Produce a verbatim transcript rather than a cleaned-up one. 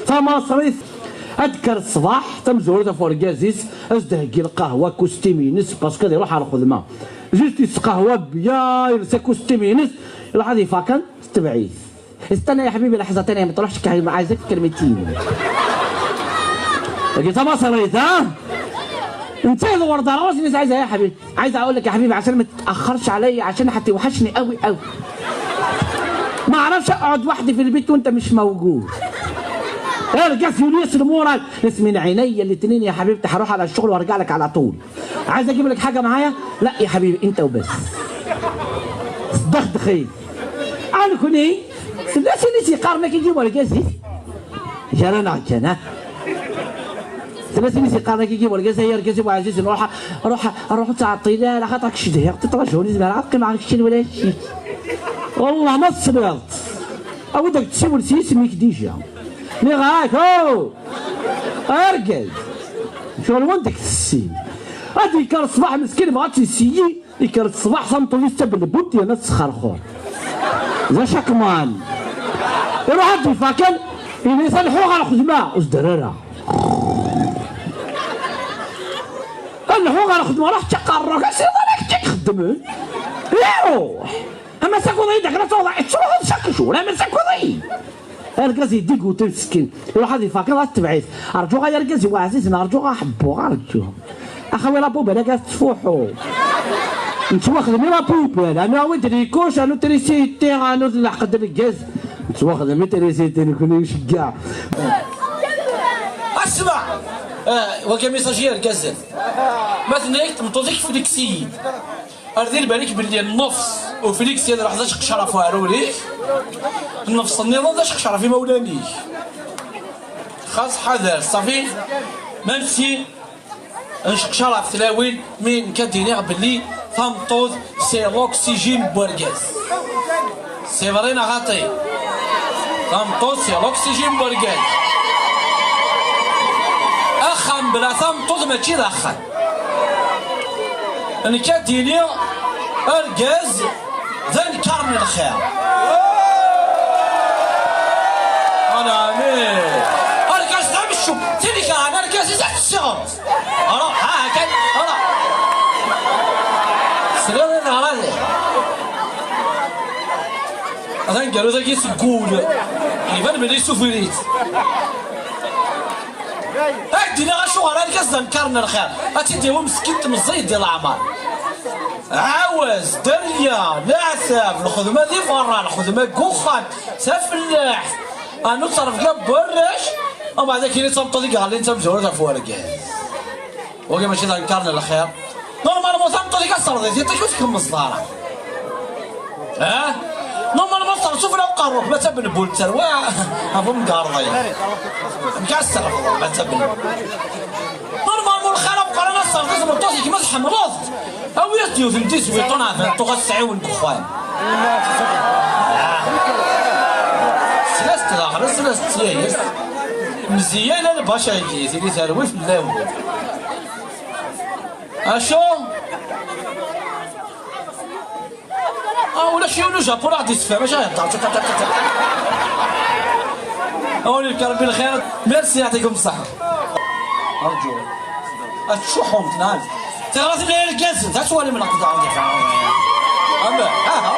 Tamaṣrit ad d-kker ṣṣbeḥ, tamezwarut ɣef urgaz-is, ad s-d-theggi lqahwa, akustim-ines, parce que ad iruḥ ɣer lxedma. Juste yesqahwa bya, yelsa akustim-ines, iruḥ ad ifakan, tetbeɛ-it. Istenna ya ḥbibi laḥẓa tani, ma truḥ cekkaḥ, ma ɛaizak tkermitin. Dagi tamaṣrit, ha? Netta yḍewwer-d ɣer ɣur-s, yenna-as: "عايزة إيه يا حبيبي؟ عايزة أقول لك يا حبيبي عشان ما تتأخرش عليا، عشان حتوحشني قوي قوي." "ما أعرفش، أقعد وحدي في البيت وأنت مش موجود." Argaz yuli-as lmuṛad, yenna-as: "من عينيا الاتنين يا حبيبتي، هروح على الشغل وأرجع لك على طول. عايز أجيب لك حاجة معايا؟" "لا يا حبيبي، أنت وبس." Sdexdexen. A nekni, tella tin i s-yeqqaren akka i urgaz-is. Gar-aneɣ kan, ha? Tella tin i s-yeqqaren akka i urgaz: "Ay argaz-iw ɛzizen, ruḥ, ruḥ, ruḥ ur ttɛeṭṭil ara, xaṭer ad k-cedhiɣ, tiṭraǧuni, zemreɣ ad qqimeɣ keččini wala cci." Wallah ma tesliḍ, awi-d ad k-tessiwel s yisem-ik dija. Nniɣ-ak, oh! Argaz! Ccɣel wanda k-tessin? Ad d-yekker ṣṣbeḥ meskin, bɣa ad tt-yessiyi. Yekker ṣṣbeḥ, tameṭṭut-is d tabelbunt, yerna tesxerxur. D acakman. Iruḥ ad d-ifakan, yenna-as: "Ad nḥu ɣer lxedma." Ur s-d-terri ara. "Ad nḥu ɣer lxedma, ruḥ ččaqar rruḥ, a sidi, ala kečč i ixeddmen." Iruḥ. "Ama sakuḍ-iyi-d, akken ad tawḍeḍ, ad truḥeḍ chaque jour, ama sakuḍ-iyi." Argaz yediguti meskin, iruḥ ad ifakeḍ, ad tebɛit. "Rǧu ay argaz-iw ɛzizen, rǧu a ḥebbu, rǧu. Axawi la poubelle akka tettfuḥu. Nettwaxdem i la poubelle, à nous de les couches, à nous de l'électricité, à nous de lḥeqq d lgaz." Nettwaxdem i trisiti, nekni nceggeɛ. Asma! Eh, wagi message i yergazen. Ma tenna-yak tmeṭṭut-ik flex-iyi. Ar di lbal-ik belli nnefs ufliksi ad iruḥ d aceqcar ɣef uɛrur-ik, nnefs nniḍen d aceqcar ɣef imawlan-ik. Xas ḥader, ṣafi, même si nceqcar ɣef tlawin, mi nekk ad d-iniɣ belli tameṭṭut c'est l'oxygène n wergaz. C'est vrai neɣ xaṭi? Tameṭṭut c'est l'oxygène n wergaz. Axxam bla tameṭṭut mačči d axxam. Nekk ad d-iniɣ argaz d anekar n lxir. Anɛami. Argaz d ameccu. Tin ikerhen argaz-is ad t-tessiɣret. Ruḥ, ha, ha, kan, ruḥ. Tesliḍ i teɣra-nni? Atan garud-agi seg wul. Iban belli yessufir-itt. Ad d-iniɣ acuɣer argaz d anekar n lxir. Ad tt-id-yawi meskin meẓẓiy di leɛmer. Ɛawaz, dderya, leɛtab, lxedma di berra, lxedma deg uxxam, tafellaḥt, anu ttrebga n warrac, umbeɛd akkin i d tameṭṭut i iɣellin d tamezwarut ɣef urgaz. Wagi mačči d anekar n lxir. Normalement tameṭṭut-ik ad terḍi tiṭ-ik ur tkemmeẓ ara. Ha? Normalement terṣu fell-aɣ uqerru-k, ma d tabenbult terwa ɣef umgarḍi. Amek ara s-terfeḍ ma d tabenbult? Normalement lxir ameqqran ad terḍi tmeṭṭut-ik ma tḥemmleḍ-tt. Awi-yas-d yiwet n tiswiṭun ɣef tmeṭṭut ad s-tɛiwen deg uxxam. Slas-d daxel, slas-d tyayest. Mzeyya la lbaca-agi, tili terwi fell-awen. Acu? Ah, ulac yiwen ujapun ad ɣ-d-yessefhem acu ara ihedder. Awen yefk Rebbi lxir. Merci, yeɛṭikum ṣṣeḥḥa. Arǧu. Ad tcuḥḥumt, neɣ? Tiɣratin n yergazen, d aswalim neɣ d. Ama, aha.